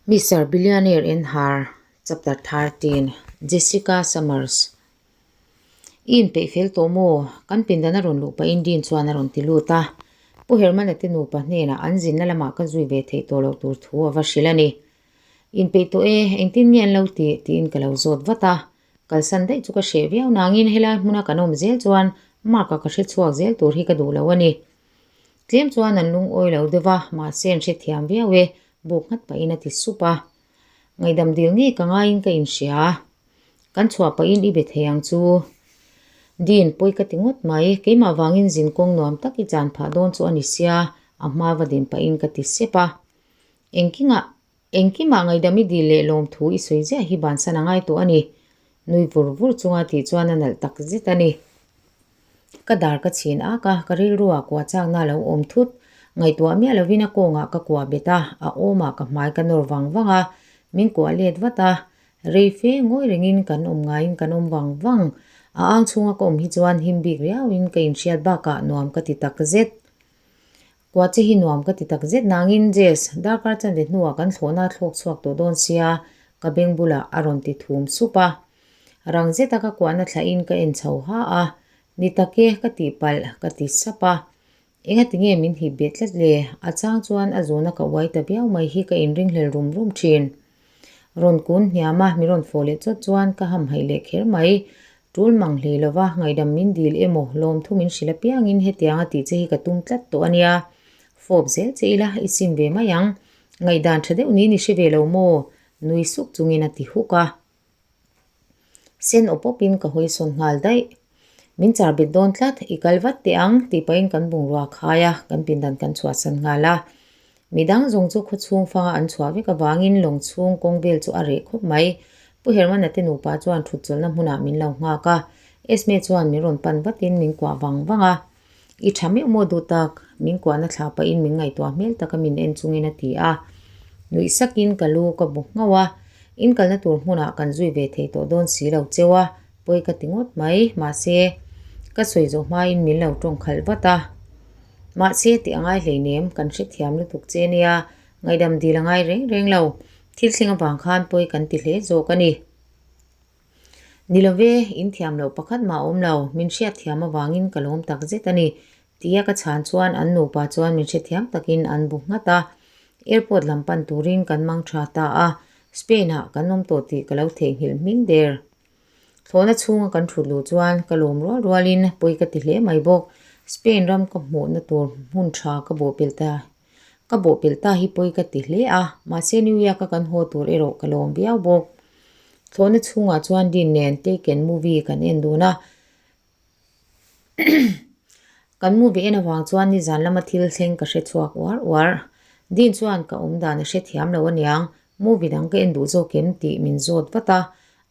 Mister Billionaire in Her, Chapter 13, Jessica Summers I inpeih fel tawh maw? Kan pindan a rawn luh pahin Dean chuan a rawn ti lut a. Pu Hermana te nupa hnenah an zinna lamah ka zui ve theih tawh loh tur thu a va hrilh a ni. Inpeih tawh e, engtin nge an lo tih? tiin ka lo zawt vat a. Kalsan daih chu ka hreh viau nangin helai hmuna kan awm zel chuan Mark-a ka hre chhuak zel tur hi ka duh lo a ni. Tlem chuan an lungawi lo deuh a, mahse an hrethiam viau e, buk nghat pahin a ti sup a. Ngaihdam dil ngei ka ngaiin ka inhria. Kan chhuah pahin i be thei ang chu. Dean, pawi ka ti ngawt mai, keimah vangin zin kawng nuam tak i chan phah dawn chu a ni sia, a hma va din pahin ka ti sep a. Engkingah Engkimah ngaihdam i dil leh lawmthu i sawi ziah hi bansan a ngai tawh a ni. Nui vur vur chunga tih chuan a nalh tak zet a ni. Ka dar ka chhin ak a, ka rilruah kuah chakna a lo awm thut. Ngaihtuah miah lovin a kawngah ka kuah bet a, a awmah ka hmai ka nawr vang vang a, min kuah let vat a. Rei fe ngawi rengin kan awm ngaiin kan awm vang vang. A ang chhunga ka awm hi chuan him bik riauin ka inhriat bakah nuam ka ti tak zet. Kuah che hi nuam ka ti tak zet nangin Jess, darkar chanve hnuah kan thlawhna a thlawk chhuak tawh dawn sia, ka beng bulah a rawn ti thum sup a. Rang zeta ka kuahna thlahin ka en chho ha a, Ni tak e, ka tih palh, ka ti sap a. Engati nge min hip bet tlat le? A chang chuan a zuna ka uai ta viau mai hi ka inringhlel rum rum thin. Rawn kun hniam a, min rawn fawh leh chawt chuan ka hamhaih leh kher mai. Tul mang hlei lova, ngaihdam min dil emaw, lawmthu min hrilh apiangin hetianga tih che hi ka tum tlat tawh a nia. Fawp zel che ila, i sim ve mai ang. Ngaihdan tha deuh niin i hre ve lo maw? Nui suk chungin a ti huk a. Sen awp awpin ka hawi sawn nghal daih. Min char bet dawn tlat, i kal vat teh ang, tih pahin kan bungrua khai a, kan pindan kan chhuahsan nghal a. Midang zawng chu khawchhung fanga an chhuah vek avangin lawng chhung kawng vel chu a reh khawp mai. Pu Hermana te nupa chuan thut chawlhna hmunah min lo nghak a, Esme chuan min rawn pan vatin min kuah vang vang a. I tha meuh maw duh tak? Min kuahna thlah pahin min ngaihtuah hmel taka min en chungin a ti a. Nuih sakin ka lu ka bu nghauh a, in kalna tur hmunah kan zui ve thei tawh dawn si lo cheu a, pawi ka ti ngawt mai. Mahse, ka sawi zawh hmain min lo tawng khalh vat a. Mahse, tih a ngai hleinem, kan hrethiam lutuk che nia, ngaihdam dil a ngai reng reng lo. Thil thleng avang khan pawi kan ti hle zawk a ni. Ni lo ve, in thiam loh pakhat mah awm lo, min hriat thiam avangin ka lawm tak zet a ni, tia ka chhan chuan an nupa chuan min hrethiam takin an bu nghat a. Airport lam pan turin kan mang tha ta a, Spain-ah kan awm tawh tih ka lo theihnghilh hming der. Thlawhna chhunga kan thut luh chuan ka lawm rual rualin pawi ka ti hle mai bawk. Spain ram ka hmuhna tur hmun tha ka bawhpelh ta Ka bawhpelh ta hi pawi ka ti hle a, mahse New York-a kan haw tur erawh ka lawm viau bawk. Thlawhna chhungah chuan Dean nen Taken movie kan en dun a, kan movie en avang chuan nizan lama thil thleng ka hre chhuak uar uar. Dean chuan ka awm dan a hrethiam lo aniang, movie dang ka en duh zawk em tih min zawt vat a,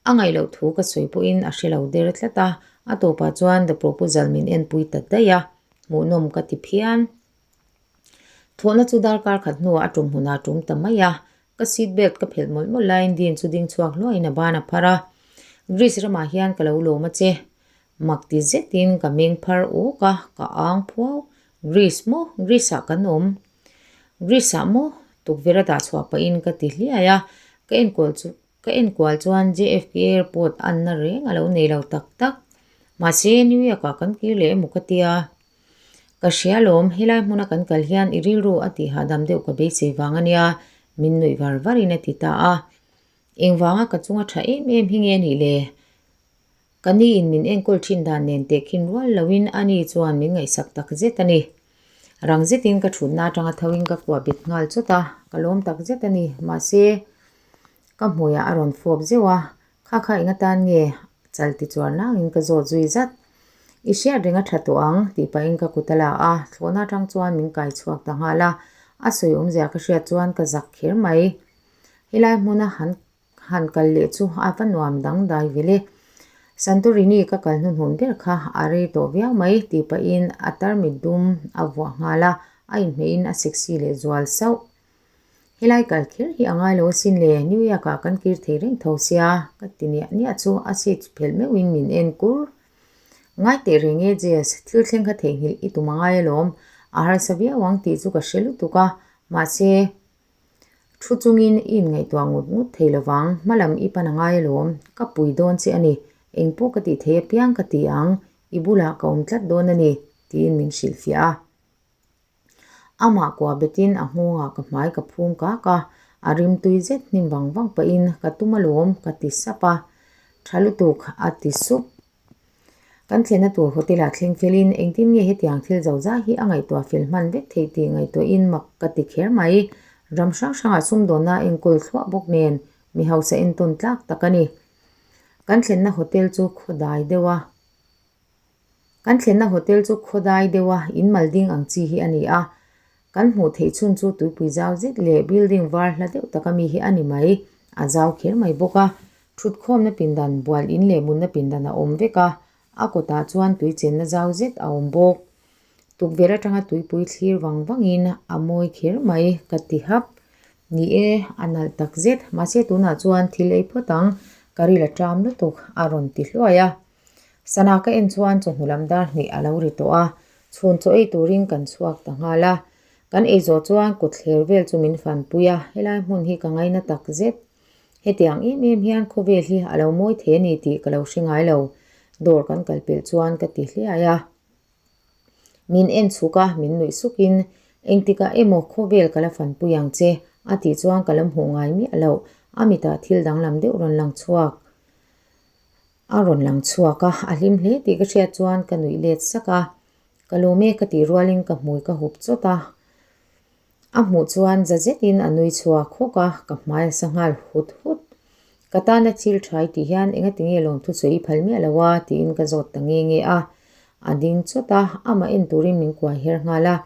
a ngaih loh thu ka sawi pawhin a hre lo der tlat a, a tawpah chuan The Proposal min enpui ta daih a, hmuhnawm ka ti phian. Thawhna chu darkar khat hnuah a tum hunah a tum ta mai a, ka seat belt ka phelh mawlh mawlh laiin Dean chu ding chhuak hluahin a ban a phar a, Greece ramah hian ka lo lawm a che. Mak ti zetin ka meng phar awk a, ka ang phuau. Greece maw? Greece ah kan awm. Greece ah maw? Tukverh a dah chhuah pahin ka ti hliai a, ka enkawl chu ka enkual chuan JFK Airport anna reng a lo nei lo tak tak. Mahse New York ah kan kir leh emaw ka tia. Ka hria lawm, helai hmuna kan kal hian i rilru a tih hahdam deuh ka beisei vang a nia, min nuih var varin a ti ta a. Engvanga ka chunga tha em em hi nge nih le? Ka ni in min enkawl thin dan nen tehkhin rual loin a ni chuan min ngaihsak tak zet a ni. Rang zetin ka thutna atanga thoin ka kuah bet nghal chawt a, ka lawm tak zet a ni. Mahse, ka hmuiah a rawn fawp zeuh a, Kha kha eng atan nge chal ti chuar nangin ka zawt zui zat. I hriat reng a tha tawh ang tih pahin ka kut a la a, thlawhna atang chuan min kai chhuak ta nghal a, a sawi awmzia ka hriat chuan ka zak kher mai. Helai hmuna han han kal leh chu a va nuam dang dai vil e. Santorini ka kal hnuhnun ber kha a rei tawh viau mai tih pahin a tarmit dum a vuah nghal a, a inhmeihin a sexy leh zual sauh. Helai kal kher hi a ngai lo asin le, New York ah kan kir thei reng tho sia, ka ti niah niah chu a seat phelh meuhin min en kur. Ngai teh reng e Jess, thil thleng kha theihnghilh i tum a ngai alawm, a harsa viau ang tih chu ka hre lutuk a, mahse. Thu chungin i inngaihtuah ngut ngut thei lovang, hmalam i pan a ngai alawm, ka pui dawn che a ni, engpawh ka tih thei apiang ka ti ang, i bulah ka awm tlat dawn a ni, tiin min hrilhfiah a. Amah kuah betin a nghawngah ka hmai ka phum kak a, a rim tui zet hnim vang vang pahin ka tum alawm ka ti sap a, tha lutuk a ti sup. Kan thlenna tur hotel ah thleng felin engtin nge hetiang thil zo zai hi a ngaihtuah fel hman vek theih tih ngaihtuahin mak ka ti kher mai. Ram hrang hrangah sumdawnna a enkawl thluah bawk nen mi hausa entawn tlak tak a ni. Kan thlenna hotel chu khawdai deuh a. Kan thlenna hotel chu khawdai deuha in mal ding ang chi hi a ni a, kan hmuh theih chhun chu tuipui zau zet leh building var hla deuh taka mi hi a ni mai, a zau kher mai bawk a. Thutkhawmna pindan, bual in leh mutna pindan a awm vek a, a kawtah chuan tui chenna zau zet a awm bawk. Tukverh atanga tuipui thlir vang vangin a mawi kher mai ka ti hap. Ni e, a nalh tak zet, mahse tunah chuan thil ei phawt ang, ka ril a ṭam lutuk a rawn ti hluai a. Sana ka en chuan chawhnu lam dar hnih a lo ri tawh a, chhun chaw ei turin kan chhuak ta nghal a. Kan ei zawh chuan kut thler vel chu min fanpui a, helai hmun hi ka ngaina tak zet. Hetiang em em hian khawvel hi a lo mawi thei a ni tih ka lo hre ngai lo, dawr kan kal pelh chuan ka ti hliai a. Min en chhuk a, min nuih sukin, Engtikah emaw khawvel ka la fanpui ang che, a tih chuan ka la hmuh ngai miah loh, a mitah thil danglam deuh rawn lang chhuak. A rawn lang chhuak a, a hlim hle tih ka hriat chuan ka nuih let sak a, ka lawm e ka tih rualin ka hmui ka hup chawt a, a hmuh chuan za zetin a nui chhuak hawk a, ka hmai a sa nghal hut hut. Ka tana thil tha i tih hian engati nge lawmthu sawi i phal miah lo a tiin ka zawt ta nge nge a, a ding chawt a, amah en turin min kuai her nghal a,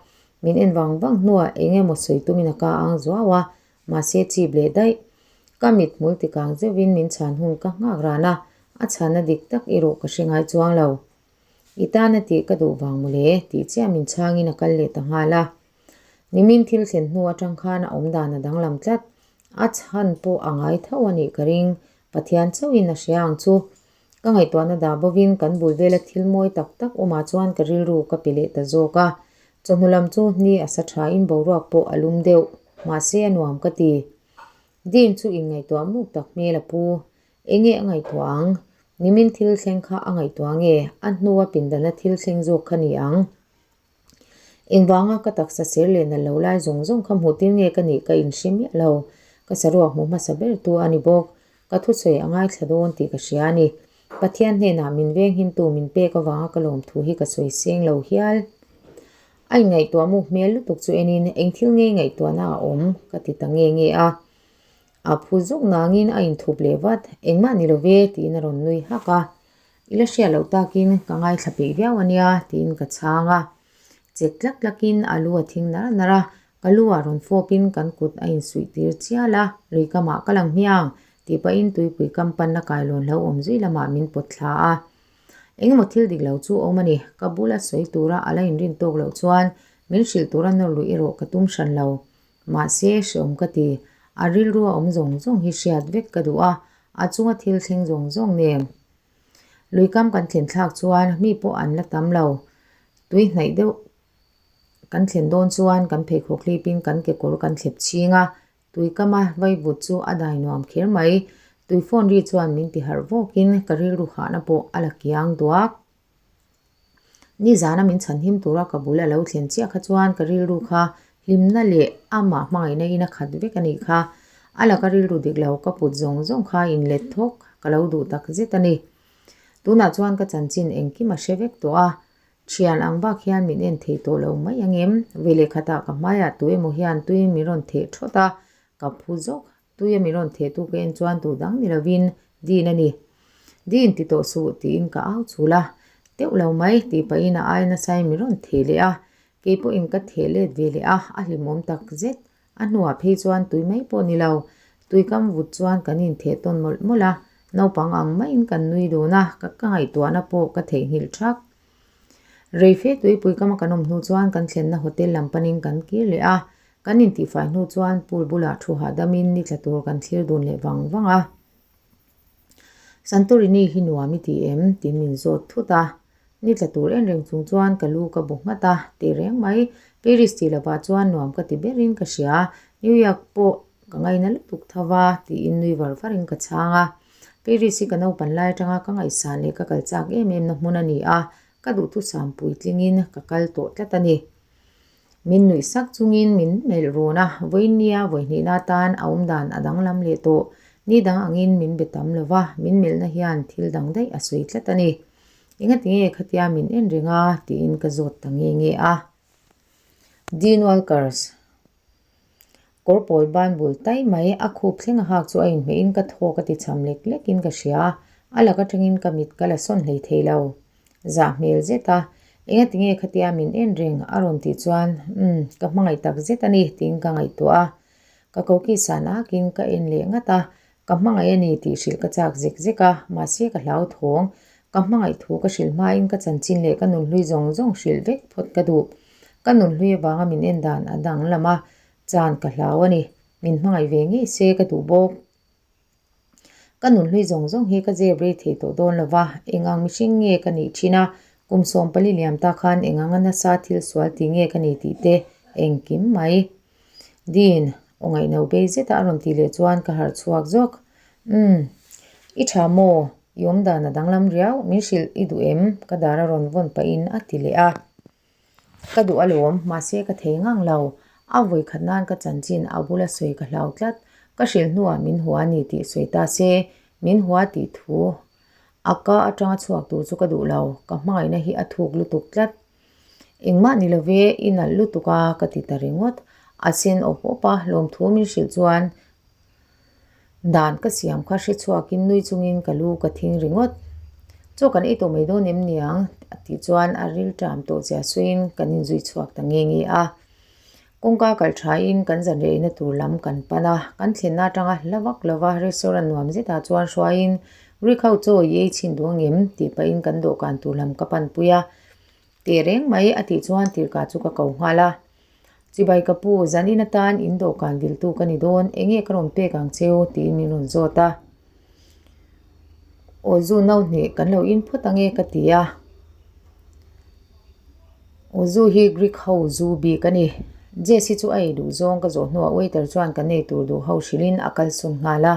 min en vang vang hnuah eng emaw sawi tumin a ka ang zuau a, Mahse chip leh daih. Ka mit hmul tikang zeuhin min chhan hun ka nghak ran a, a chhanna dik tak erawh ka hre ngai chuang lo. I tana tih ka duh vang mawle tih chiah min chhangin a kal leh ta nghal a. Nimin thil thlen hnu atang khan a awmdan a danglam tlat. A chhan pawh a ngai tho a nih ka ring. Pathian chauhin a hria ang chu. Ka ngaihtuahna dah bovin kan bul vela thil mawi tak tak awmah chuan ka rilru ka pe leh ta zawk a. Chawhnu lam chu ni a sa thain boruak pawh a lum deuh, mahse a nuam ka ti. Dean chu inngaihtuah muk tak hmel a pu. Enge a ngaihtuah ang? Nimin thil thleng kha a ngaihtuah nge? A hnua pindana thil thleng zawk kha ni ang? Engvanga ka taksa ser leh nalh lo lai zawng zawng kha hmuh tir nge ka nih ka inhre miah lo. Ka saruak hmu hmasa ber tu a ni bawk. Ka thusawi a ngaithla dawn tih ka hria a ni. Pathian hnenah min venghimtu min pek avanga ka lawmthu hi ka sawi seng lo hial. A inngaihtuah muk hmel lutuk chu enin eng thil ngei ngaihtuahna a awm ka ti ta nge nge a. A phu zuk nangin a inthup leh vat, engmah ni lo ve tiin a rawn nui hak a. I la hriat loh takin ka ngaithla peih viau a nia tiin ka chhang a. Chek tlak tlakin a lu a thing nar nar a, ka lu ah rawn fawpin kan kut a insuih tir chial a, lui kamah ka lang hmiang tih pahin tuipui kam panna kailawn lo awm zui lamah min pawt thla a. Engemaw thil dik lo chu awm a ni, ka bula sawi tura a la inrin tawk loh chuan min hrilh tura nawr luih erawh ka tum hran lo. Mahse, hreawm ka ti, a rilru a awm zawng zawng hi hriat vek ka duh a, a chunga thil thleng zawng zawng nen. Lui kam kan thlen thlak chuan mi pawh an la tam lo. Tui hnaih deuh kan thlen dawn chuan kan pheikhawk hlipin kan kekawr kan thlep chhing a, tui kama vaivut chu a dai nuam kher mai. Tui phone ri chuan min ti harh vawkin ka rilru hahna pawh a la kiang duak. Nizana min chhanhim tura ka bul a lo thlen chiah kha chuan ka rilru kha hlimna leh amah hmangaihna in a khat vek a nih kha. A laka rilru dik lo ka put zawng zawng kha inlet thawk ka lo duh tak zet a ni. Tunah chuan ka chanchin engkim a hre vek tawh a, thian ang bak hian min en thei tawh lo mai ang em? Veleh khatah ka hmaiah tu emaw hian tui min rawn theh thawt a, ka phu zawk Tuia min rawn theh tu ka en chuan duh dang ni lovin Dean a ni. Dean ti tawh suh tiin ka au chul a, teuh lo mai tih pahin a ai nasain min rawn theh leh a, kei pawhin ka theh let ve leh a, a hlimawm tak zet. A hnuah phei chuan tui mai pawh ni lo, tui kam vut chuan kan intheh tawn mawlh mawlh a, naupang ang maiin kan nui dun a, ka ka ngaihtuahna pawh ka theihnghilh thak. Reife tuipui kama kan awm hnu chuan kan thlenna hotel lam panin kan kir leh a, Kan intihfai hnu chuan pool bulah thu hahdamin ni tla tur kan thlir dun leh vang vang a. Santorini hi nuam i ti em? tiin min zawt thut a. Ni tla tur en reng chung chuan ka lu ka bu nghat a, ti reng mai. Paris tih lovah chuan nuam ka ti berin ka hria. New York pawh Ka ngaina lutuk tho va, tiin nui var varin ka chhang a. Paris hi ka naupan lai atanga ka ngaihsan leh ka kal chak em em na hmun a ni a, ka duhthusam puitlingin ka kal tawh tlat a ni. Min nuih sak chungin min melh run a, vawinia vawihnihna atan a awmdan a danglam leh tawh. Ni dang angin min be tam lo va, min melhna hian thil dang daih a sawi tlat a ni. Engati nge khatia min en reng a? tiin ka zawt ta nge nge a. Dean Walkers kawr pawl ban bul tai mai a khup thleng a hak chu a inhmeh in ka thawk a ti cham lek lek in ka hria a, a lak atangin ka mit ka la sawn hlei thei lo. Zah hmel zet a, engati nge khatia min en reng a rawn tih chuan umm ka hmangaih tak zet a ni tiin ka ngaihtuah a. Ka koki san akin ka en leh ngat a, ka hmangaih a ni tih hrilh ka chak zek zek a, mahse ka hlauthawng. Ka hmangaih thu ka hrilh hmain ka chanchin leh ka nunhlui zawng zawng hrilh vek phawt ka duh. Ka nunhlui avanga min en dan a danglam a, chan ka hlau a ni. Min hmangaih ve ngei se ka duh bawk. Ka nunhlui zawng zawng hi ka zep rei thei tawh dawn lo va, eng ang mihring nge ka nih thin a, kum 14 liam ta khan eng anga nasa thil sual tih nge ka nih tih te engkim mai. Dean, aw ngaihno bei zeta a rawn tih leh chuan ka harh chhuak zawk. Umm, i tha maw? I awmdan a danglam riau, min hrilh i duh em? Ka dar a rawn vawn pahin a ti leh a. Ka duh alawm, mahse ka thei ngang lo. A vawi khat nan ka chanchin a bula sawi ka hlau tlat. Ka hrilh hnuah min hua a ni tih sawi ta se, min hua tih thu a ka atanga chhuak tur chu ka duh lo. Ka hmangaihna hi a thuk lutuk tlat. Engmah ni love, i nalh lutuk a, ka ti ta ringawt. A sen awp awp a, lawmthu min hrilh chuan Dan ka siam kha hre chhuakin nui chungin ka lu ka thing ringawt. Chaw kan ei tawh mai dawn em niang? A tih chuan a ril ṭam tawh zia sawiin kan inzui chhuak ta nge nge a. Kawngka kalh ṭhain kan zan reina tur lam kan pan a, kan thlenna aṭanga hla vak lova restaurant nuam zetah chuan hruaiin Greek ho chaw i ei chhin duh angem? tih pahin kan dawhkan tur lam ka panpui a. Teh reng mai a tih chuan tirhkah chu ka ko nghal a. Chibai ka pu, zanin atan in dawhkan viltu ka ni dawn, enge ka rawn pek ang cheu? tiin min rawn zawt a. Aw zu no hnih kan lo in phawt ange ka ti a. Aw zu hi Greek ho zu bik a ni. Jess hi chu a ei duh zawng ka zawh hnuah waiter chuan kan ei tur duh ho hrilhin a kalsawn nghal a.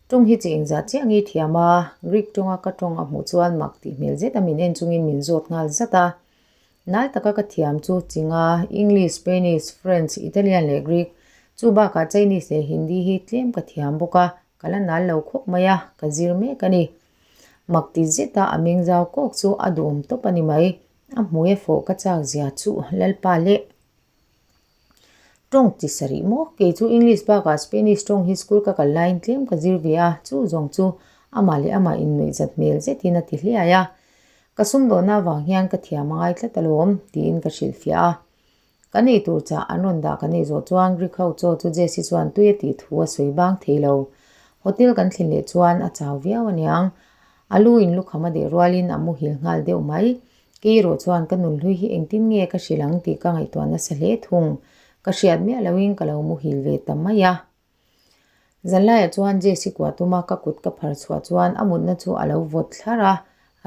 Tawng hi chi engzah chiah nge thiam a, Greek tawnga ka tawng a hmuh chuan mak tih hmel zet a min en chungin min zawt nghal zat a. Nal taka ka thiam chu Chinga, English, Spanish, French, Italian leh Greek, chu bakah Chinese leh Hindi hi tlem ka thiam bawk a, ka la nal lo khawp mai a, ka zir mek a ni. Mak ti zeta a meng zau kawk chu a duhawm tawp a ni mai, a hmui a fawh ka chak zia chu Lalpa leh. Tawng ti sarih maw? Kei chu English bakah Spanish tawng hi school ka kal laiin tlem ka zir ve a, chu zawng chu amah leh amah innuihzat hmel zetin a ti hliai a. Ka sumdawhna avang hian ka thiam a ngai tlat alawm, tiin ka hrilhfiah a. Kan ei tur chah an rawn dah kan ei zawh chuan Greek ho chaw chu Jesse chuan tui a tih thu a sawi bang thei lo. Hotel kan thlen leh chuan a chau viau aniang. A lu in lukham a deh rualin a muhil nghal deuh mai. Kei erawh chuan ka nunhlui hi engtin nge ka hrilh ang tih ka ngaihtuah nasa hle thung. Ka hriat miah loin ka lo muhil ve ta mai a. Zanlaiah chuan Jesse kuah tuma ka kut ka phar chhuah chuan a mutna chu a lo vawt thlar a,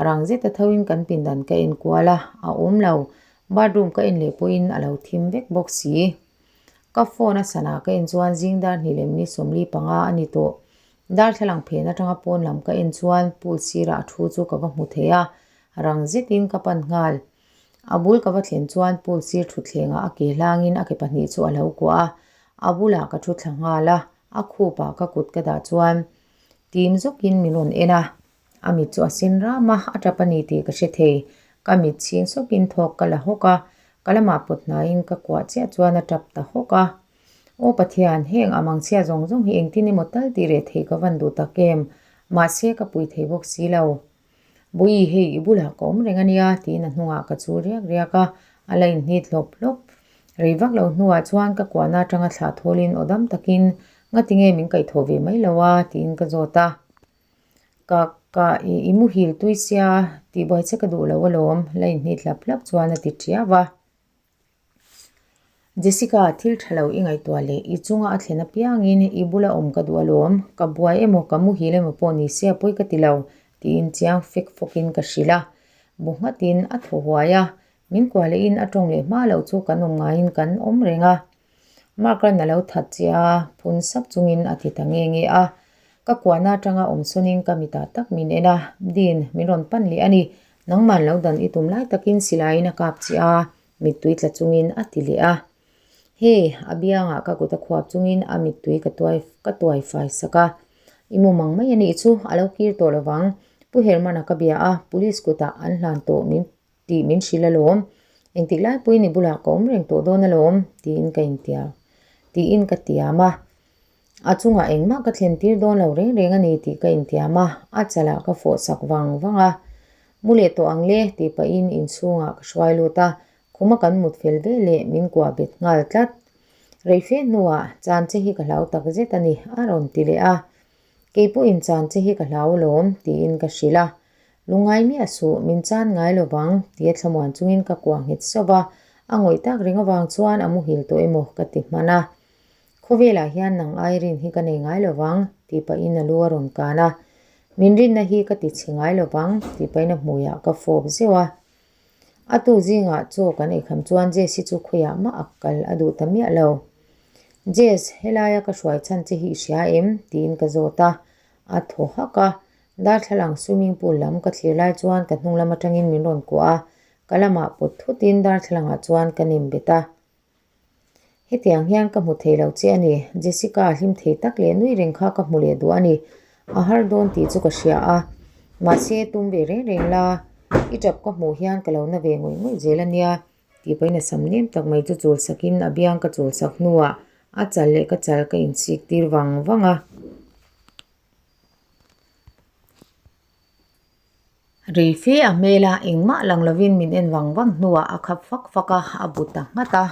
rang zeta thoin kan pindan ka en kual a, a awm lo. Bathroom ka en leh pawhin a lo thim vek bawk si. Ka phone a sana ka en chuan zing dar hnih leh minute 45 a ni tawh. Darthlalang phen atanga pawn lam ka en chuan pool sirah a thu chu ka va hmu thei a, rang zetin ka pan nghal. A bul ka va thlen chuan pool sir thutthlengah a ke hlangin a ke pahnih chu a lo kuah a, a bulah ka thu thla nghal a, a khupah ka kut ka dah chuan tim zawkin min rawn en a, a mit chu a sen ram a, a tap a ni tih ka hre thei. Ka mit chhing sawkin thawk ka la hawk a, ka lamah pawt hnaiin ka kuah chiah chuan a tap ta hawk a. Aw Pathian, heng a mangchhia zawng zawng hi engtin emaw tal tih reh theih ka van duh tak em? Mahse ka pui thei bawk si lo. Bawihi hei i bulah ka awm reng a nia tiin a hnungah ka chul riak riak a, a la inhnit hlawp hlawp. Rei vak lo hnuah chuan ka kuahna atanga thlah thawlin aw dam takin ngati nge min kaihthawh ve mai lo a tiin ka zawt a. Ka ka i i muhil tui sia tihbuai che ka duh lo alawm la inhnit hlap hlap chuan a ti tiau a. Jessica, thil tha lo i ngaihtuah leh i chunga a thlen apiangin i bula awm ka duh alawm, ka buai emaw ka muhil emaw pawh ni se a pawi ka ti lo, tiin chiang fek fawkin ka hrilh a. Bu nghatin a thaw huai a, min kuah lehin a tawng leh hma loh chu kan awm ngaiin kan awm reng a. Mark-a'n a lo that che a, phun sap chungin a ti ta nge nge a. Ka kuahna atanga awm sawnin ka mitah tak min en a, Dean, min rawn pan leh a ni. Nangman lo dan i tum lai takin silaiin a kap che a, mittui tla chungin a ti leh a. Hei, a biangah ka kut a khuap chungin a mittui ka tuai ka tuai fai sak a. I mu mang mai a nih chu, a lo kir tawh lovang. Pu Herman-a ka bia a, police kutah an hlan tawh min tih min hrilh alawm. Engtik lai pawhin i bulah ka awm reng tawh dawn alawm, tiin ka intiam tiin ka tiam a. A chungah engmah ka thlen tir dawn lo reng reng a ni tih ka intiam a, a chalah ka fawh sak vang vang a. Mu leh tawh ang le, tih pahin inchhungah ka hruai lut a, Khuma kan mut fel ve leh min kuah bet nghal tlat. Rei fe hnuah chan che hi ka hlau tak zet a ni, a rawn ti leh a. Kei pawhin chan che hi ka hlau alawm, tiin ka hrilh a. Lungngai miah suh, min chan ngai lo vang, tia thlamuan chungin ka kuah nghet sauh va, a ngawih tak reng avang chuan a muhil tawh emaw ka ti hman a. Khawvelah hian nang ai rin hi ka nei ngai lo vang, tih pahin a lu a rawn kan a. Min rinna hi ka ti chhe ngai lo vang, tih pahin a hmuiah ka fawp zeuh a. A tu zingah chaw kan eikham chuan Jess hi chu khawiah mah a kal a duh ta miah lo. Jess, helaia ka hruai chhan che hi i hria em? tiin ka zawt a. A thaw hak a, darthlalang swimming pool lam ka thlir lai chuan ka hnung lam atangin min rawn kuah a, ka lamah pawt thutin darthlalangah chuan ka nem bet a. Hetiang hian ka hmu thei lo che a ni. Jessica hlim thei tak leh nui reng kha ka hmu leh duh a ni. A har dawn tih chu ka hria a. Mahse, tum ve reng reng la, i tap ka hmuh hian ka lo na ve ngawih ngawih zel a nia tih pahin a sam nem tak mai chu chul sakin a biang ka chul sak hnuah a chal leh ka chal ka inchhik tir vang vang a. Rei fe a hmel a, engmah lang lovin min en vang vang hnuah a khap fak fak a, a bu ta nghat a.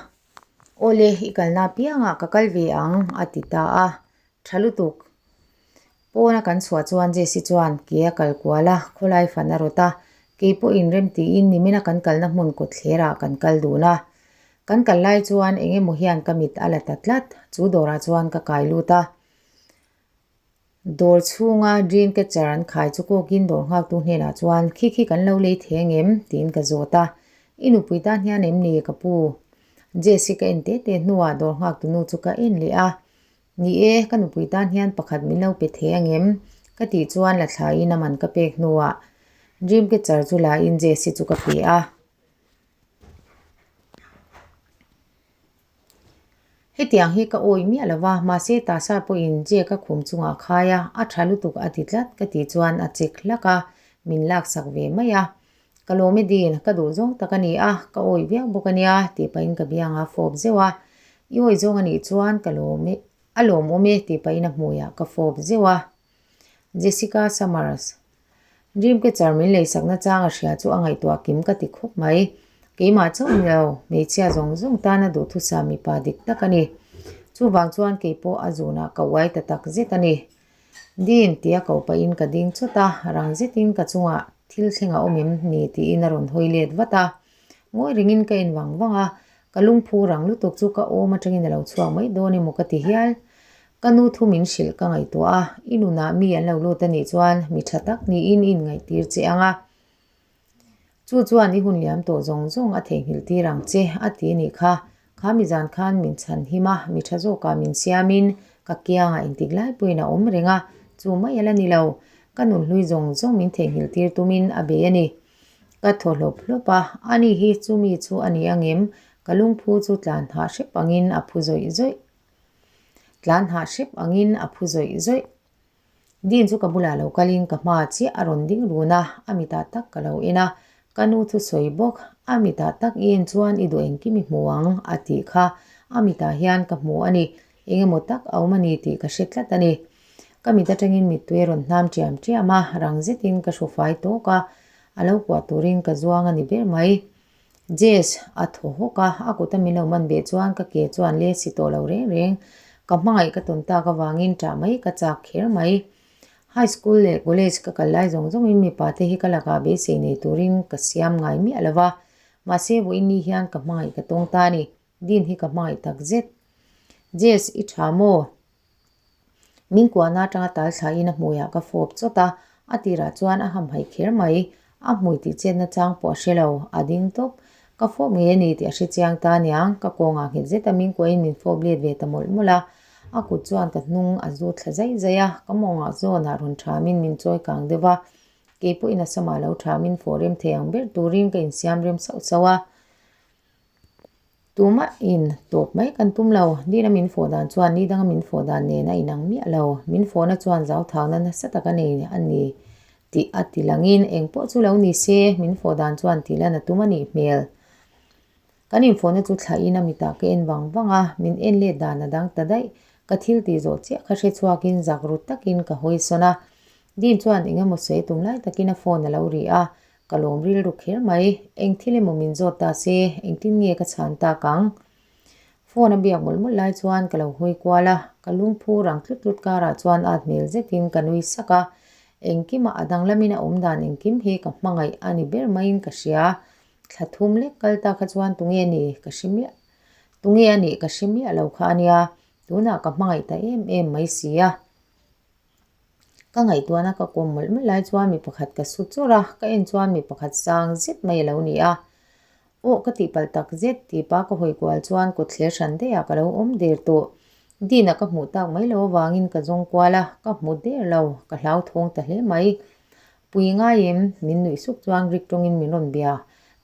Awle, i kalna apiangah ka kal ve ang, a ti ta a. Tha lutuk. Pawna kan chhuah chuan Jessie chuan ke a kal kual a, khawlai fan a rawt a. Kei pawhin rem tiin nimina kan kalna hmun kawtthlerah kan kal dun a. Kan kal lai chuan eng emaw hian ka mit a la ta tlat, chu dawrah chuan ka kai lut a. Dawr chhunga dream catcher an khai chu kawkin dawr nghaktu hnenah chuan khi khi kan lo lei thei ang em? tiin ka zawt a. I nupui tan hian em ni ka pu? Jess-i ka en teh teh hnuah dawr nghaktu nu chu ka en leh a. Ni e, ka nupui tan hian pakhat min lo pe thei ang em? Ka tih chuan la thlaiin a man ka pek hnuah dream catcher chu lain Jess-i chu ka pe a. Hetiang hi ka awih miah lo va, mahse Tasa pawhin Jake a khum chungah a khai a, a tha lutuk a ti tlat ka tih chuan a chek hlak a, min laksak ve mai a. Ka lawm e Dean, ka duh zawng tak a ni a, ka awih viau bawk a nia tih pahin ka biang a fawp zeuh a. I awih zawng a nih chuan ka lawm e, a lawmawm e tih pahin a hmuiah ka fawp zeuh a. Jessica Summers. Dreamcatcher min leisakna chang a hria chu a ngaihtuah kim ka ti khawp mai. Keimah chauh ni lo, hmeichhia zawng zawng tana duhthusam mipa dik tak a ni. Chuvang chuan keipawh a zunah ka uai ta tak zet a ni. Dean tia ko pahin ka ding chawt a, rang zetin ka chungah thil thleng a awm em ni tiin a rawn hawi let vat a. Ngawi ringin ka en vang vang a, ka lungphu rang lutuk chu ka awm atangin a lo chhuak mai dawn emaw ka ti hial. Ka nu thu min hrilh ka ngaihtuah a, i nunah mi an lo lut a nih chuan mi tha tak niin i inngaihtir che ang a. Chu chuan i hun liam tawh zawng zawng a theihnghilh tir ang che a ti a nih kha. Kha mi zan khan min chhan him a, mi tha zawkah min siamin ka kiangah engtik lai pawhin a awm reng a, chu mai a la ni lo. Ka nunhlui zawng zawng min theihnghilh tir tumin a bei a ni. Ka thaw hlawp hlawp a, ani hi chu mi chu a ni angem? Ka lungphu chu tlan hah hrep angin a phu zawih zawih. Tlan hah hrep angin a phu zawih zawih. Dean chu ka bulah lo kalin ka hma chiah a rawn ding run a, a mitah tak ka lo en a, ka nu thusawi bawk, a mitah tak i en chuan i duh engkim i hmu ang a tih kha a mitah hian ka hmu a ni, eng emaw tak a awm a ni tih ka hre tlat a ni. Ka mit atangin mittui a rawn hnam ṭiam ṭiam a, rang zetin ka hru fai tawk a, a lo kuah turin ka zuang a ni ber mai. Jess a thaw hawk a, a kut a min lo man beh chuan ka ke chuan le si tawh lo reng reng. Ka hmangaih ka tawn tak avangin ṭah mai ka chak kher mai. High school leh college ka kal lai zawng zawngin mipa te hi ka lakah beisei nei turin ka siam ngai miah lo va, mahse vawiin ni hian ka hmangaih ka tawng ta a ni. Dean hi ka hmangaih tak zet. Jess, i ṭha maw? Min kuahna atanga tal thlain a hmuiah ka fawp chawt a, a tirah chuan a hamhaih kher mai. A hmui tih chetna chang pawh a hre lo, a ding tawp. Ka fawp ngei a ni tih a hre chiang ta aniang, ka kawngah nghet zeta min kuahin min fawp let ve ta mawlh mawlh a. A kut chuan ka hnung a zut thla zaih zaih a, ka mawngah zawnah rawn thamin min chawi kang deuh a. Kei pawhin a samah lo thamin fawh rem thei ang ber turin ka insiam rem sauh sauh a. Tumah in tawp mai kan tum lo, Dina min fawh dan chuan ni danga min fawh dan nen a inang miah lo. Min fawhna chuan zauthauhna nasa tak a nei a ni tih a ti langin eng pawh chu lo ni se, min fawh dan chuan tih lan a tum a nih hmel. Kan infawhna chu thlahin a mitah ka en vang vang a, min en let dan a dang ta daih. Ka thil tih zawh chiah kha hre chhuakin zak rut takin ka hawi sawn a. Dean chuan eng emaw sawi tum lai takin a phone a lo ri a, ka lawm rilru kher mai. Eng thil emaw min zawt ta se, engtin nge ka chhan tak ang? Phone a biak mawlh mawlh lai chuan ka lo hawi kual a, ka lungphu rang tlut tlut karah chuan at hmel zetin ka nui sak a. Engkimah a danglamin a awm dan engkim hi ka hmangaih a ni ber maiin ka hria. Thla thum lek kal ta kha chuan tunge a nih ka hre miah tunge a nih ka hre miah lo kha a nia, tunah ka hmangaih ta em em mai si a. Ka ngaihtuahna ka kawm mawlh mawlh lai chuan mi pakhat ka su chawrh a, ka en chuan mi pakhat sang zet mai a lo ni a. Aw ka tihpalh tak zet tih pa ka hawi kual chuan kut thler hran daih ah ka lo awm der tawh. Dina ka hmuh tak mai lo avangin ka zawng kual a, ka hmu der lo, ka hlauthawng ta hle mai. Pui ngai em? Min nuih suk chuan Greek tawngin min rawn bia.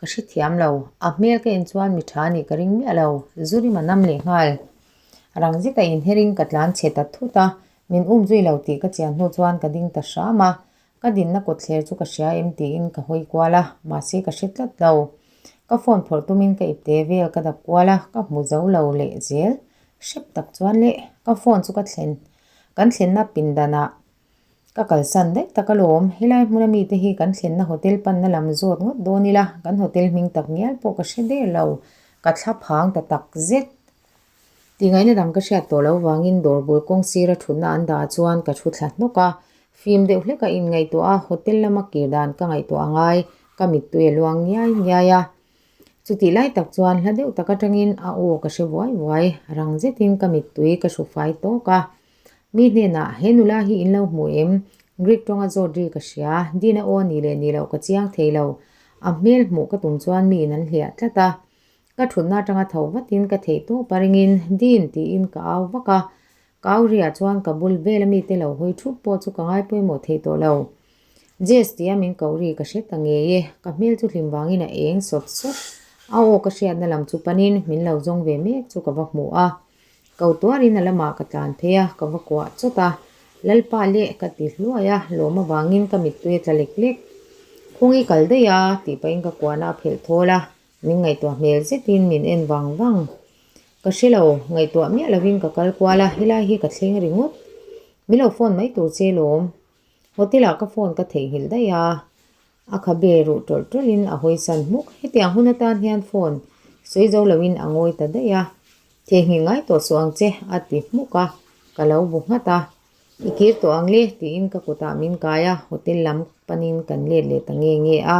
Ka hrethiam lo. A hmel ka en chuan mi tha nih ka ring miah lo. Zu rim a nam leh nghal. Rang zeta inherin ka tlan chhe ta thut a. Min um zui lo tih ka chian hnu chuan ka ding ta hram a. Ka dinna kawtthler chu ka hria em tiin ka hawi kual a, mahse ka hre tlat lo. Ka phone phawrh tumin ka ipte vel ka dap kual a, ka hmu zo lo leh zel. Hrep tak chuan leh ka phone chu ka thlen kan thlenna pindanah Ka kalsan daih tak alawm, helai hmuna mite hi kan thlenna hotel panna lam zawt ngawt dawn ila, kan hotel hming tak ngial pawh ka hre der lo, ka thla phang ta tak zet. Tihngaihna dang ka hriat tawh lo vangin dawr bul kawng sira thutna an dah chuan ka thu thla hnawk a, fim deuh hleka inngaihtuah a hotel lama kir dan ka ngaihtuah angai, ka mittui a luang ngiai ngiai a. Chutih lai tak chuan hla deuh tak atangin a aw ka hre vuai vuai, rang zetin ka mittui ka hru fai tawk a. Mi hnenah, He nula hi in lo hmu em? Greek tawnga zawt ri ka hria, Dina aw ni leh ni loh ka chiang thei lo. A hmel hmuh ka tum chuan mi in an hliah tlat a. Ka thutna atanga tho vatin ka theih tawp a ringin, Din! tiin ka au vak a. Ka au riah chuan ka bul vela mite lo hawi thup pawh chu ka ngai pawimawh thei tawh lo. Jess tia min ko ri ka hre ta ngei e, ka hmel chu hlim vangin a eng sawt sawt. A aw ka hriatna lam chu panin min lo zawng ve mek chu ka va hmu a. Ko tuarin a lamah ka tlan phei a, ka va kuah chawt a. Lalpa leh ka ti hluai a, lawm avangin ka mittui a tla lek lek. Khawngi kal daih a, tih pahin ka kuahna a phelh thawl a, min ngaihtuah hmel zetin min en vang vang. Ka hre lo, ngaihtuah miah lovin ka kal kual a, helai hi ka thleng ringawt. Min lo phone mai tur che lawm. Hotel ah ka phone ka theihnghilh daih a, a khabe ruh tawlh tawlhin a hawi san hmuk. Hetiang hun atan hian phone sawi zo loin a ngawi ta daih a, Theihnghilh ngai tawh suh ang che a ti hmuk a, ka lo bu nghat a. I kir tawh ang le tiin ka kutah min kai a, hotel lam panin kan let leh ta nge nge a.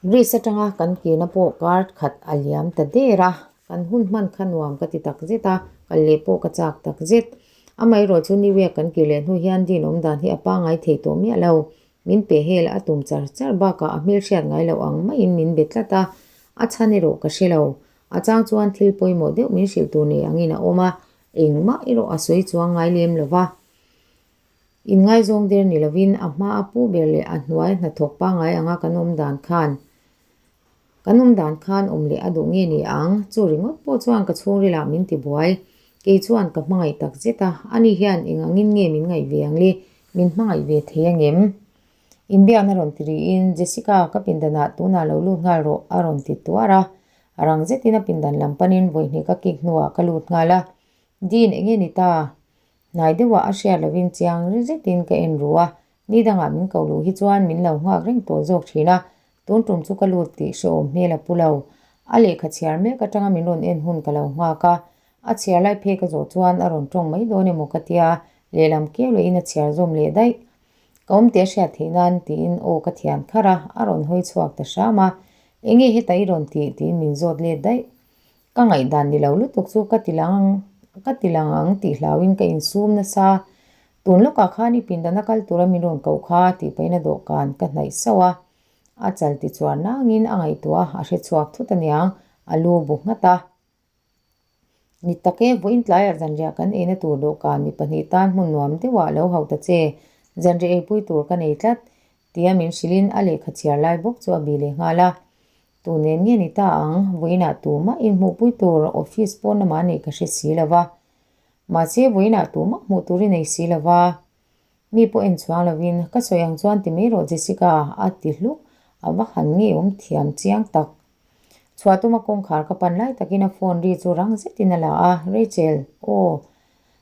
Greece atanga kan kirna pawh kar khat a liam ta der a, kan hun hman kha nuam ka ti tak zet a, kal leh pawh ka chak tak zet. Amaherawh chu New York kan kir leh hnu hian Dean awm dan hi a pangngai thei tawh miah lo. Min pe hel a tum char char bakah a hmelhriat ngai loh ang maiin min be tlat a, a chhan erawh ka hre lo. A chang chuan thil pawimawh deuh min hrilh tur nei angin a awm a, engmah erawh a sawi chuang ngai lem lo va. Inngaizawng der ni lovin a hma a pu ber leh a hnuai hnathawk pangngai anga kan awm dan khan kan awm dan khan awm leh a duh nge ni ang? Chu ringawt pawh chuan ka chhungrilah min ti buai. Kei chuan ka hmangaih tak zet a, ani hian eng angin nge min ngaih ve ang le? Min hmangaih ve thei angem? Inbiakna rawn ti rihin Jessica ka pindanah tunah lo lut nghal rawh a rawn ti tuar a. Rang zetin a pindan lam panin vawihnih ka kik hnuah ka lut nghal a. Dean enge ni ta? Hnai deuhah a hriat lovin chiang zetin ka en ru a, ni dangah min ko luh hi chuan min lo nghak reng tawh zawk thin a, tun tum chu ka lut tih hrehawm hmel a pu lo. A lehkha chhiar mek atanga min rawn en hun ka lo nghak a, a chhiar lai phei ka zawh chuan a rawn tawng mai dawn emaw ka tia, lehlam keu lehin a chhiar zawm leh daih. Ka awm teh a hriat theih nan tiin aw ka thian kharh a, a rawn hawi chhuak ta hram a, enge heta i rawn tih tiin min zawt let daih. Ka ngaihdan ni lo lutuk chu ka ti lang ka ti lang ang tih hlauhin ka insum nasa. Tun lawkah khan i pindan a kal tura min rawn koh kha tih pahin a dawhkan ka hnaih sauh a. A chal ti chuar nangin a ngaihtuah a, a hre chhuak thut aniang, a lu bu nghat a. Ni tak e, vawiin tlaiah zanriah kan eina tur dawhkan mi pahnih tan hmun nuam deuhah lo hauh ta che, zanriah eipui tur ka nei tlat, tia min hrilhin a lehkha chhiar lai bawk chu a bih leh nghal a. Tu nen nge ni ta ang, vawiinah tumah inhmuhpui tur office pawn lamah neih ka hre si lo va. Mahse, vawiinah tumah hmuh tur i nei si lo va. Mi pawh en chuang lovin, Ka sawi ang chuan ti mai rawh Jessica, a ti hluk. A va han ngeiawm thiam chiang tak. Chhuah tuma kawngkhar ka pan lai takin a phone ri chu rang zetin a la a, Rachel, aw.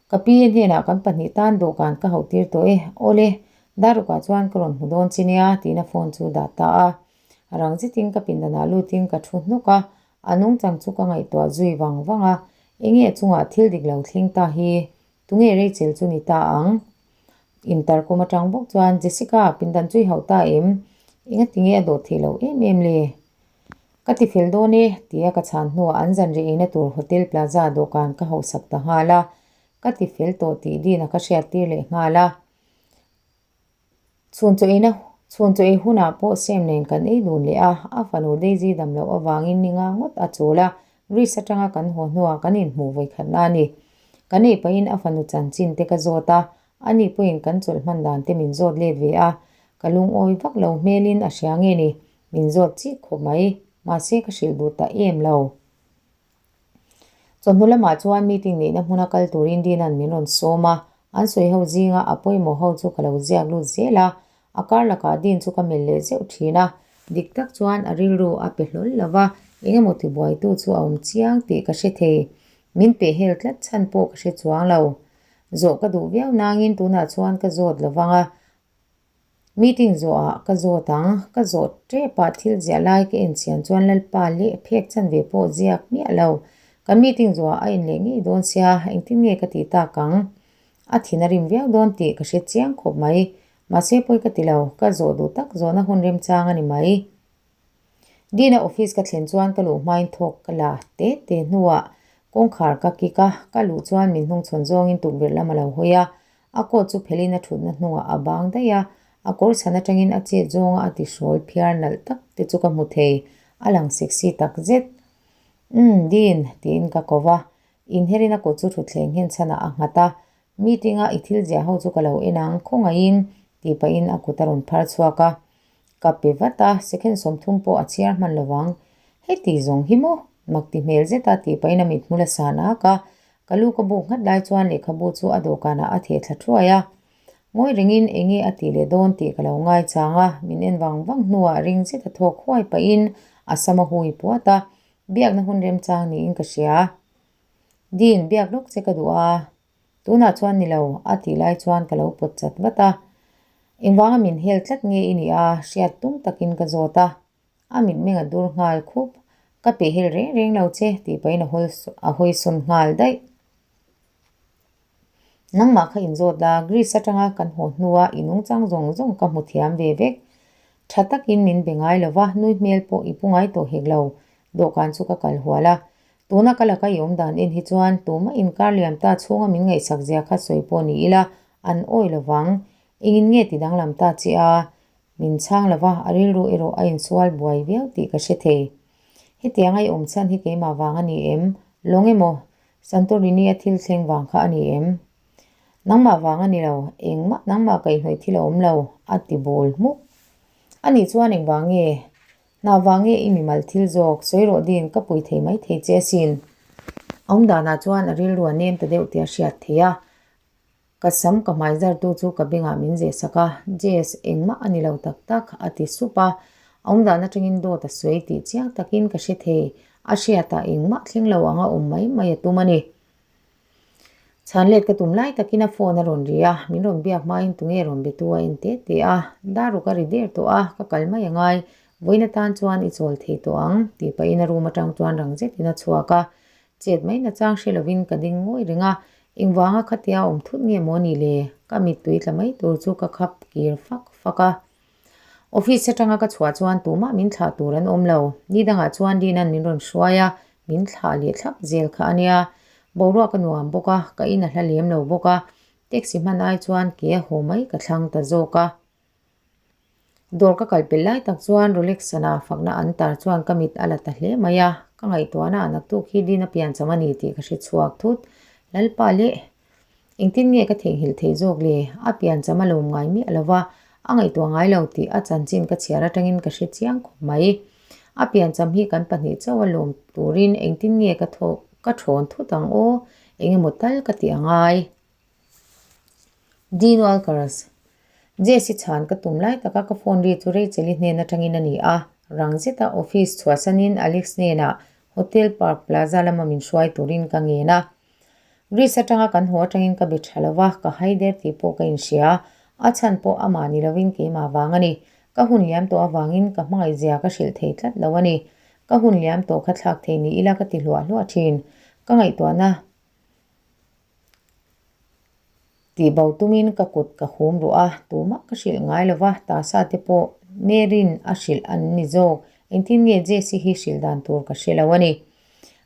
Ka pi hnenah kan pahnih tan dawhkan ka hauh tir tawh e. Awle, Darukah chuan ka rawn hmu dawn che nia, tiin a phone chu dah ta a. Rang zetin ka pindanah lutin ka thu hnawk a, a nungchang chu ka ngaihtuah zui vang vang a, enge a chungah thil dik lo thleng ta hi Tunge Rachel chu ni ta ang? Intercom atang bawk chuan Jessica pindan chu i hauh ta em? Engati nge a dawh theih loh em em le? Ka ti fel dawn e, tia ka chhan hnuah an zanriah eina tur Hotel Plaza dawhkan ka hauhsak ta nghal a, ka ti fel tawh tih Dina ka hriattir leh nghal a. Chhun chaw eina chhun chaw ei hunah pawh Sam nen kan ei dun leh a, a fanu Daisy dam loh avangin ni nga ngawt a chawl a, Greece atanga kan haw hnuah kan inhmuh vawikhatna a ni. Kan ei pahin a fanu chanchin te ka zawt a, ani pawhin kan chawlh hman dan te min zawt let ve a, ka lungawi vak lo hmelin a hria nge ni, min zawt chik khawp mai, mahse ka hrilh duh ta em lo. Chawhnu lamah chuan meeting neihna hmuna kal turin Dina'n min rawn sawm a, an sawi ho zinga a pawimawh ho chu ka lo ziak lut zel a, a kar lakah Din chu ka melh leh zeuh thin a, dik tak chuan a rilru a pe hlawl lo va, engemaw tibuaitu chu a awm chiang tih ka hre thei, min peh hel tlat chhan pawh ka hre chuang lo. Zawh ka duh viau nangin tunah chuan ka zawt lo vang a, Meeting zawhah ka zawt ang, ka zawh tepah thil ziah lai ka enchian chuan Lalpa leh phek chan ve pawh ziak miah lo. Kan meeting zawhah a en leh ngei dawn sia, engtin nge ka tih tak ang? A thin a rim viau dawn tih ka hre chiang khawp mai. Mahse pawi ka ti lo, ka zawh duh tak zawhna hun remchang a ni mai. Dina office ka thlen chuan ka luh hmain thawk ka la te te hnuah kawngkhar ka kik a, ka luh chuan min hnungchhawn zawngin tukverh lam a lo hawi a, a coat chu phelhin a thutna hnungah a bang daih a, a kawr chhan atangin a chet zawnga a ti hrawl phiar nalh tak te chu ka hmu thei, a lang sexy tak zet. Umm, Din, tiin ka ko va, inherin a kut chu thutthleng nghen chhanah a nghat a, Meeting-a i thil ziah ho chu ka lo en ang, khawngaihin, tih pahin a kut a rawn phar chhuak a. Ka pe vat a, second 30 pawh a chhiar hman lo vang. Heti zawng hi maw? Mak ti hmel zet a tih pahin a mithmul a san ak a. Ka lu ka buk nghat lai chuan lehkhabu chu a dawhkanah a theh thla thuai a. Ngawi rengin eng nge a tih leh dawn tih ka lo ngaichang a, min en vang vang hnuah ring zet a thawk huai pahin a sam a hui puat a, biakna hun remchang niin ka hria. Dean, biak lawk che ka duh a, tunah chuan ni lo, a tih lai chuan ka lo pawt chat vat a. Engvanga min hel tlat nge i nih a, hriat tum takin ka zawt a. A mitmeng a dur nghal khup, ka peh hel reng reng lo che, tih pahin a hawl a hawi sawn nghal daih. Nangmah kha inzawt la, Greece atanga kan haw hnua i nungchang zawng zawng ka hmu thiam ve vek. Tha takin min be ngai lo va, nui hmel pawh i pu ngai tawh hek lo, dawhkan chu ka kal hual a. Tuna ka laka i awm dan en hi chuan tumah inkar liam ta chhunga min ngaihsak zia kha sawi pawh ni ila, an awi lo vang. Engin nge ti danglam ta che a? Min chhang lo va, a rilru erawh a insual buai viau tih ka hre thei. Hetianga i awm chhan hi keimah vang a ni em? Lawng emaw? Santorini a thil thleng vang kha a ni em? Nangmah vang a ni lo, engmah nangmah kaihhnawih thil a awm lo, a ti bawl hmuk. A nih chuan engvang nge? Hna vang nge i mimal thil zawk? Sawi rawh din, ka pui thei mai thei che asin. A awm danah chuan a rilru a nem ta deuh tih a hriat theih a. Ka sam ka hmai zartu chu ka bengah min zeh sak a, Jess, engmah a ni lo tak tak, a ti sup a. A awm dan atangin dawt a sawi tih chiang takin ka hre thei, a hriatah engmah thleng lo anga awm mai mai a tum a ni. Chhan let ka tum lai takin a phone a rawn ri a, min rawn biak hmain tunge rawn be tu a en te te a, daruk a ri der tawh a, ka kal mai a ngai, vawiin atan chuan i chawl thei tawh ang, tih pahin a room atang chuan rang zetin a chhuak a, chet mai nachang hre lovin ka ding ngawi reng a, engvanga khatia awm thut nge maw ni le, ka mittui tla mai tur chu ka khap kir fak fak a. Office atanga ka chhuah chuan tumah min thlah tur an awm lo. Ni dangah chuan Dina'n min rawn hruai a, min thlah leh thlap zel kha a nia. Boruak a nuam bawk a, ka in a hla lem lo bawk a, taxi hman ai chuan ke a haw mai ka thlang ta zawk a. Dawr ka kal pel lai tak chuan Rolex sana fakna an tar chuan ka mit a la ta hle mai a, ka ngaihtuahna ah naktuk hi Dina piancham a ni tih ka hre chhuak thut. Lalpa leh engtin nge ka theihnghilh theih zawk le? A piancham a lawm ngai miah lo va, a ngaihtuah ngai lo tih a chanchin ka chhiar atangin ka hre chiang khawp mai. A piancham hi kan pahnih chauh a lawm turin engtin nge ka thawh ka thawn thut ang aw? Engemaw tal ka tih a ngai. Dean Walkers, Jesse chhan ka tum lai taka ka phone ri chu Rachel-i hnen atangin a ni a, rang zeta office chhuahsanin Alex hnenah Hotel Park Plaza lama min hruai turin ka ngen a. Greece atanga kan haw atangin ka be tha lova, ka hai der tih pawh ka inhria. A chhan pawh amah ni lovin keimah vang a ni. Ka hun liam tawh avangin ka hmangaihzia ka hrilh thei tlat lo a ni. Ka hun liam tawh kha thlak thei ni ila ka ti hluah hluah thin. Ka ngaihtuahna. Tih bo tumin ka kut ka hum ruh a, tumah ka hrilh ngai lo va, tasa te pawh Mary'n a hrilh an ni zawk. Engtin nge Jesse hi hrilh dan tur ka hre lo a ni.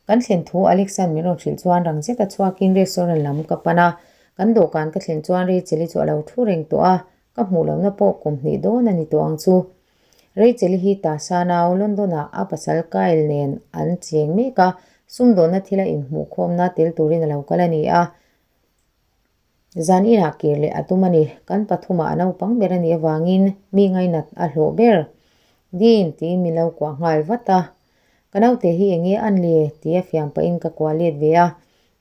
Kan thlen thu Alexa'n min rawn hrilh chuan rang zeta chhuakin restaurant lam ka pan a, kan dawhkan ka thlen chuan Rachel-i chu a lo thu reng tawh a, ka hmuh lohna pawh kum hnih dawn a ni tawh ang chu. Rachel-i hi Tasa nau London-ah a pasal Kyle nen an cheng mek a, sumdawnna thila inhmuhkhawmna tel turin a lo kal a ni a. Zan inah kir leh a tum a ni. Kan pathumah a naupang ber a nih avangin mi ngainat a hlawh ber. Dean tiin min lo kuah nghal vat a. Ka naute hi eng nge an le? tia fiam pahin ka kuah let ve a.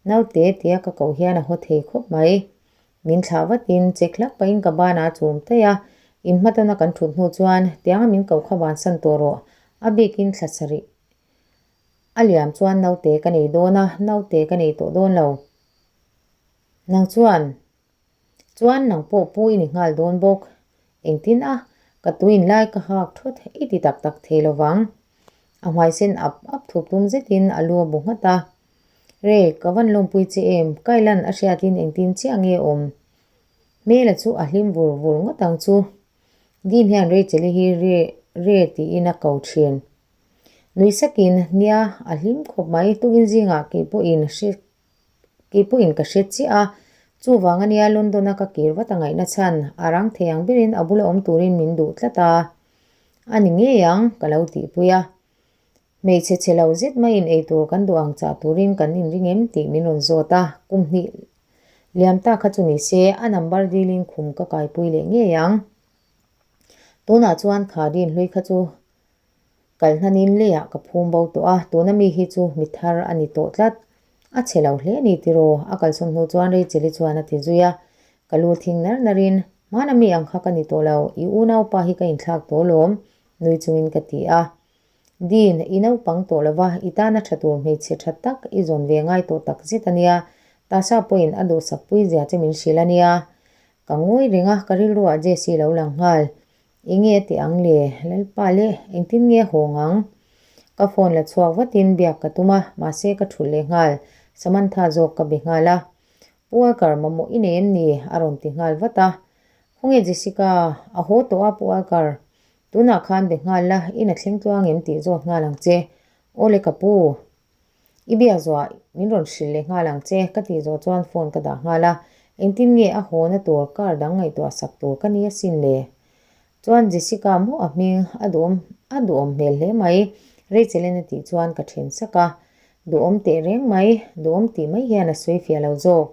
Naute tia ka koh hian a haw thei khawp mai. Min thlah vatin che hlak pahin ka banah a chum taih a, in hmatawna kan thut hnu chuan tianga min koh kha vansan tawh rawh, a bikin thla sarih a liam chuan naute ka nei dawn a, naute ka nei tawh dawn lo. Nang chuan, chuan nang pawh pu i ni nghal dawn bawk. Engtin a, ka tuin lai ka hak thut i ti tak tak thei lovang. A hmai sen ap ap thup tum zetin a lu a bu nghat a. Re, ka van lawmpui che em? Kailan a hriatin engtin chiah nge awm? Hmela chu a hlim vur vur ngawt ang chu. Dean hian Rachel-i hi Re, Re tiin a ko thin. Nui sakin, Nia, a hlim khawp mai, tukin zingah kei pawhin hre kei pawhin ka hre chiah a. Chuvang ania London-a ka kir vat a ngaihna chhan, a rang thei ang berin a bula awm turin min duh tlat a. A ni ngei ang, ka lo tihpui a. Hmeichhe chhe lo zet maiin eitur kan duh ang chah turin kan inring em tih min rawn zawt a, kum hnih liam ta kha chu ni se a number dilin khum ka kaipui leh ngei ang. Tunah chuan kha rin hlui kha chu kal hnanin leiah ka phum bo tawh a, tuna mi hi chu mi thar a ni tawh tlat. A chhe lo hle ni tiraw? A kalsawm hnu chuan Rachel-i chuan a ti zui a, ka lu thing nar narin, Hmana mi ang kha ka ni tawh lo, i unaupa hi ka inthlak tawh alawm, nui chungin ka ti a. Dean, i naupang tawh lova, i tana tha tur hmeichhe tha tak i zawn ve ngai tawh tak zet a nia. Tasha pawhin a duhsak pui zia che min hrilh a nia. Ka ngawi reng a, ka rilruah Jessie lo lang nghal. Enge a ti ang le? Lalpa le, engtin nge hawng ang? Ka phone la chhuak vatin biak ka tum a, mahse ka thulh leh nghal. Samantha zawk ka be nghal a. Pu Walker, mamawh i nei em ni? a rawn ti nghal vat a. Khawnge Jessica? A haw tawh a Pu Walker. Tunah khan be nghal la, in a thleng tluang em tih zawt nghal ang che. Aw le ka pu. I biak zuah min rawn hrilh leh nghal ang che, ka tih zawh chuan phone ka dah nghal a. Engtin nge a hawna tur car dang ngaihtuah sak tur ka ni asin le? Chuan Jessica maw a hming a duhawm a duhawm hmel hle mai, Rachel-in a tih chuan ka then sak a. Duhawm teh reng mai, duhawm tih mai hian a sawi fiah lo zawk.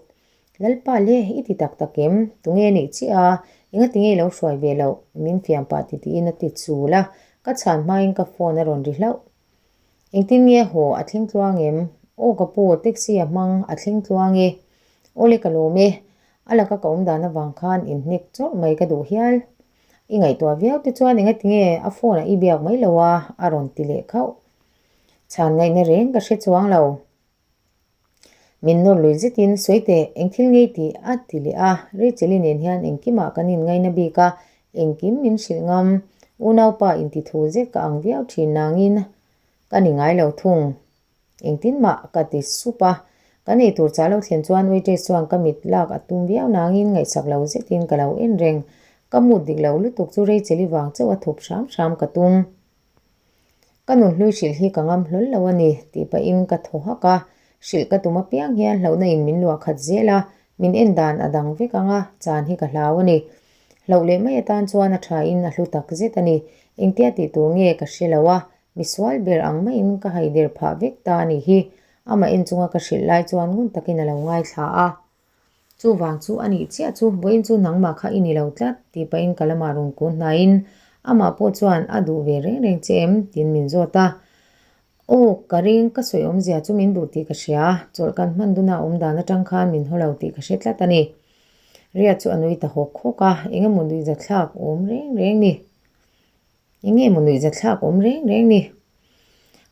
Lalpa le, i ti tak tak em? Tunge nih chiah a, engati nge i lo hruai ve loh? Min fiam pah ti tiin a ti chul a, ka chhan hmain ka phone a rawn ri hlauh. Engtin nge haw a thleng tluang em? Aw ka pu, taxi a hmang a thleng tluang e. Aw le ka lawm e. A laka ka awm dan avang khan inhnek chawrh mai ka duh hial. I ngaihtuah viau te chuan engati nge a phone ah i biak mai lo a? a rawn ti leh khauh. Chhan ngaihna reng ka hre chuang lo. Min nawr lui zetin sawi teh, eng thil ngei tih a ti leh a, Rachel-i nen hian engkimah kan inngaina bik a, engkim min hrilh ngam. Unaupa intithu zet ka ang viau thin nangin ka ni ngai lo thung. Engtin mah ka ti sup a, kan eitur chah lo thlen chuan waitress chuan ka mit lak a tum viau nangin ngaihsak lo zetin ka lo en reng. Ka mood dik lo lutuk chu Rachel-i vang chauh a thup hram hram ka tum. Ka nunhlui hrilh hi ka ngam hlawl lo a ni, tih pahin ka thaw hak a. Hrilh ka tum apiang hian hlauhna in min luah khat zel a, min en dan a dang vek ang a, chan hi ka hlau a ni. Hlauh leh mai atan chuan a tha in a hlu tak zet a ni. Engtia tih tur nge ka hre lo a, misual ber ang maiin ka haider phah vek ta a nih hi. Amah en chunga ka hrilh lai chuan ngun takin a lo ngaithla a. Chuvang chu a nih chiah chu vawiin chu nangmah kha i ni lo tlat tih pahin ka lamah rawn kun hnaiin amah pawh chuan a duh ve reng reng che em tiin min zawt a. Aw, ka ring, ka sawi awmzia chu min duh tih ka hria, chawlh kan hman duna awm dan atang khan min haw lo tih ka hre tlat a ni. Ria chu a nui ta hawk hawk a, eng emaw nuihzathlak awm reng reng ni. Eng nge maw nuihzathlak awm reng reng ni.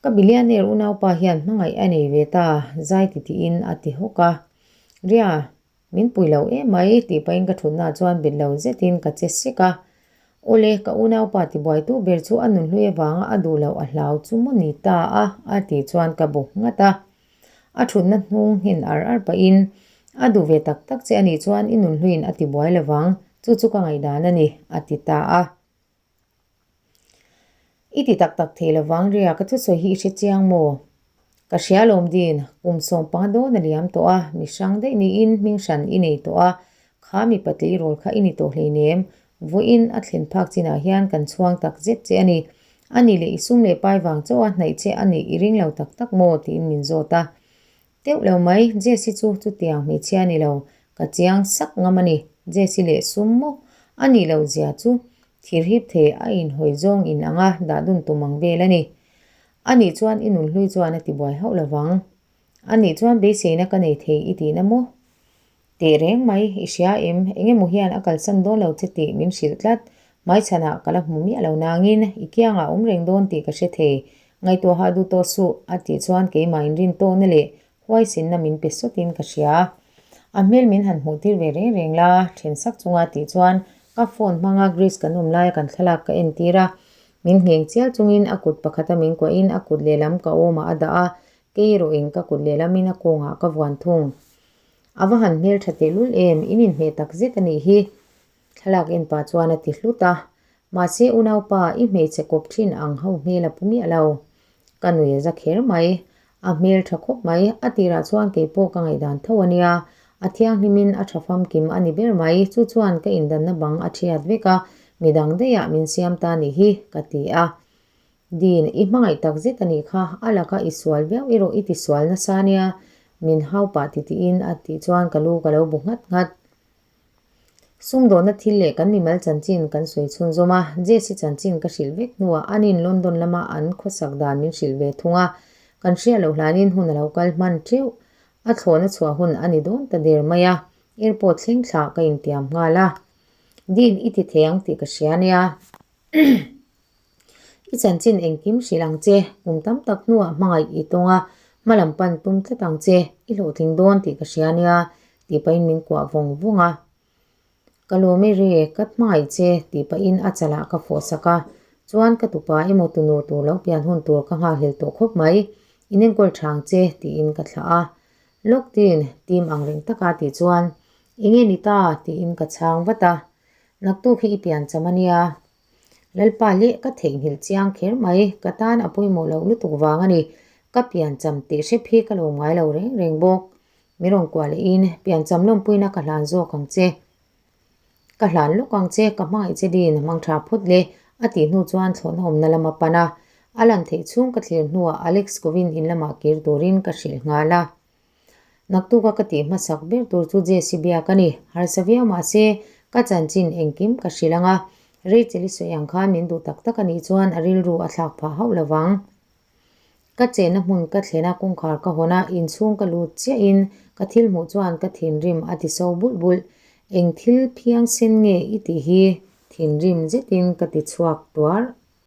Ka billionaire unaupa hian hmangaih a nei ve ta, zai ti tiin a ti hawk a. Ria, min pui lo em mai tih pahin ka thutnaah chuan bet lo zetin ka che sek a. Awle, ka unaupa tibuaitu ber chu a nunhlui avanga a duh loh a hlau chu maw ni ta a, a tih chuan ka bu nghat a. A thutna hnung nghen ar ar pahin, A duh ve tak tak che a nih chuan i nunhluiin a tibuai lovang, chu chu ka ngaihdan a ni, a ti ta a. I ti tak tak thei lovang Ria, ka thusawi hi i hre chiang maw? Ka hria lawm Dean, kum 15 dawn a liam tawh a, mi hrang daih niin hming hran i nei tawh a, kha mi patli rawl kha i ni tawh hleinem, vawiin a thlen phak chinah hian kan chhuang tak zet che a ni. A nih leh i sum leh pai vang chauh a hnaih che a nih i ring lo tak tak maw? tiin min zawt a. Teuh lo mai, Jessie chu chutiang hmeichhia a ni lo, ka chiang sak ngam a ni. Jessie leh sum maw? A nih loh zia chu thir hip thei a inhawi zawng in anga dah dun tum ang vel a ni. A nih chuan i nunhlui chuan a tibuai hauh lo vang. A nih chuan beiseina ka nei thei i tihna maw? Teh reng mai, i hria em? Eng emaw hian a kalsan dawn lo che tih min hrilh tlat. Hmaichhanah ka la hmu miah lo nangin i kiangah awm reng dawn tih ka hre thei. Ngaihtuah hah duh tawh suh, a tih chuan keimah inrin tawkna leh huaisinna min pe sawtin ka hria. A hmel min han hmuh tir ve reng reng la, then sak chunga tih chuan ka phone hmanga Greece kan awm laia kan thlalak ka entir a. Min ngheng chial chungin a kut pakhata min kuahin a kut lehlam ka awmah a dah a, kei erawhin ka kut lehlamin a kawngah ka vuan thung. A va han hmel tha tehlul em, in inhmeh tak zet a nih hi. Thlalak en pah chuan a ti hlut a. Mahse unaupa, i hmeichhe kawp thin ang ho hmel a pu miah lo. Ka nui a za kher mai. A hmel tha khawp mai, a tirah chuan kei pawh ka ngaihdan tho a nia. A thianghlimin a tha famkim a ni ber mai, chu chuan ka indanna bang a thiat vek a, midang daihah min siam ta nih hi, ka ti a. Dean, i hmangaih tak zet a nih kha, a laka i sual viau erawh i ti sual nasa nia, min hau pah ti tiin a tih chuan ka lu ka lo bu nghat nghat. Sumdawhna thil leh kan mimal chanchin kan sawi chhunzawm a, Jesse chanchin ka hrilh vek hnuah anin London lama an khawsak dan min hrilh ve thung a, kan hriat loh hlanin hun a lo kal hman teuh. A thlawhna chhuah hun a ni dawn ta der mai a, airport thleng thlah ka intiam nghal a. Dean, i ti thei ang tih ka hria nia. I chanchin engkim hrilh ang che, kum tam tak hnuah hmangaih i tawng a, hma lam pan tum tlat ang che, i hlawhtling dawn tih ka hria nia, tih pahin min kuah vawng vawng a. Ka lawm e re, ka hmangaih che, tih pahin a chalah ka fawh sak a, chuan ka tupa emaw tunu tur lo pian hun tur ka nghakhlel tawh khawp mai, in enkawl tha ang che, tiin ka thlah a. Lawk tin, tim ang reng taka tih chuan, Enge ni ta? tiin ka chhang vat a. Naktuk hi i pian cham a nia. Lalpa leh ka theihnghilh chiang kher mai, ka tan a pawimawh loh lutuk vang a ni. Ka pian cham tih hrep hi ka lo ngai lo reng reng bawk. Mi rawn kuah lehin, pian cham lawmpuina ka hlan zawk ang che. Ka hlan lawk ang che, ka hmangaih che din, hmang tha phawt le, a tih hnu chuan thlawhna awmna lam a pan a. A lan theih chhung ka thlir hnuah Alex Covin in lamah kir turin ka hrilh nghal a. Naktuka ka tih hmasak ber tur chu Jesse biak a ni. Harsa viau mahse, ka chanchin engkim ka hrilh ang a. Rachel i sawi ang khan min duh tak tak a nih chuan a rilru a thlak phah hauh lo vang. Ka chenna hmun ka thlen a, kawngkhar ka hawn a, inchhung ka lut chiahin ka thil hmuh chuan ka thinrim a ti so bulh bulh. Eng thil phiangsen nge i tih hi? Thinrim zetin ka ti chhuak tuar.